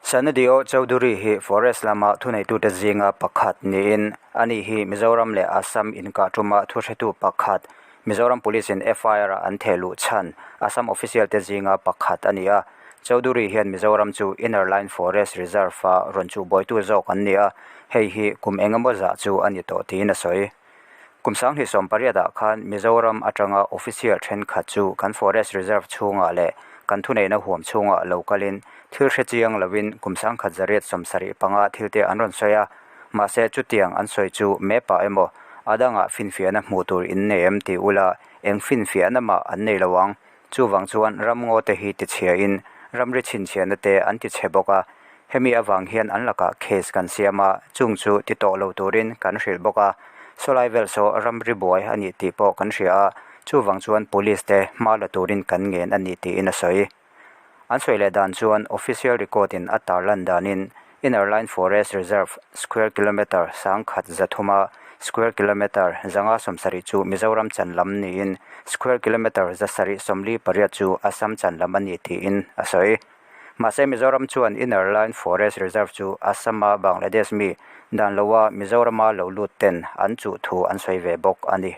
Sanudeo Chowdhury hi Forest lama thuneitute zinga pakhat niin ani hi Mizoram leh Assam inkah tuma thuhretu pakhat, Mizoram Police in FIR a an theh luh chhan Assam official te zinga pakhat a ni a. Chowdhury hian Mizoram chu Inner Line Forest Reserve a rawn chuhbuaitu zawk an ni a, hei hi kum engemaw zah chu a ni tawh tiin a sawi. Kum 2018 ah khan Mizoram atanga official thenkhat chu kan Forest Reserve chhungah leh kan thuneihna huam chhungah lo kalin thil hre chiang lovin kum 1975 thilte an rawn sawi a, mahse chutiang an sawi chu map ah emaw a dangah finfiahna hmuh tur in nei em tih ula eng finfiahna mah an nei lo ang. Chuvang chuan ramngaw te hi tichhia in ramri chhinchhiahna te an tichhe bawk a, hemi avang hian an lakah case kan siam a, chung chu ti tawh lo turin kan hrilh bawk a. Sawlai vel saw ramri buai a nih tih pawh kan hria a, chuvang chuan police te hma la turin kan ngen a ni tiin a sawi. An sawi leh dan chuan official record in a tarlan danin Inner Line Forest Reserve square kilometre 1300 a square kilometre 570 chu Mizoram chan lam niin square kilometre 748 chu Assam chan lam a ni tiin a sawi. Mahse Mizoram chuan Inner Line Forest Reserve chu Assam-a Bangladesh mi dan loa Mizorama lo lut ten an chuh thu an sawi ve bawk a ni.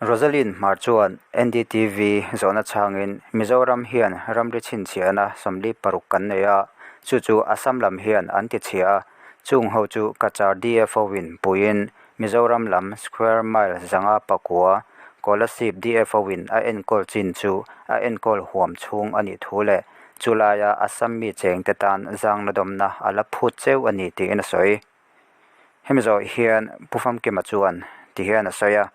Rosaline Hmar chuan NDTV zawhna chhangin, Mizoram hian ramri chhinchhiahna 46 kan nei a, chu chu Assam lam hian an ti chhia a, chung ho chu Cachar DFO in puiin Mizoram lam square mile 509 Kolasib DFO in a enkawl chin chu a enkawl huam chhung a nih thu leh chulaia Assam mi chengte tan zangna dawmna a la phut cheu a ni tiin a sawi. Hemi zawh hian Pu Famkima chuan ti hian a sawi a,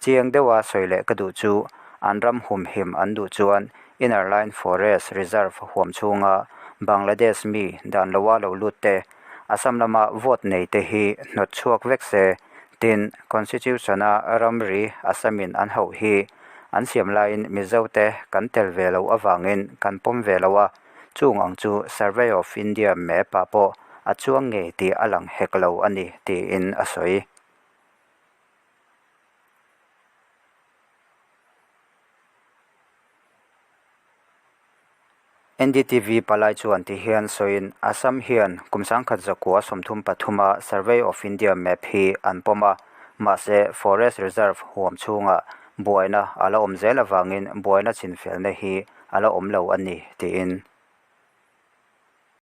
Chiang deuha sawi leh ka duh chu an ram humhim an duh chuan Inner Line Forest Reserve huam chhunga Bangladesh mi dan loa lo lut te, Assam lama vote nei te hi hnawt chhuak vek se, tin Constitution-a ramri Assam-in an hauh hi an siam laiin Mizo te kan tel ve loh avangin kan pawm ve lo a, Chung ang chu Survey of India map ah pawh a chuang ngei tih a lang hek lo a ni tiin a sawi. NDTV palai chuan ti hian sawiin Assam hian kum 1933 a Survey of India map hi an pawm a, mahse Forest Reserve huam chhungah buaina a la awm zel avangin buaina chinfelna hi a la awm lo a ni tiin.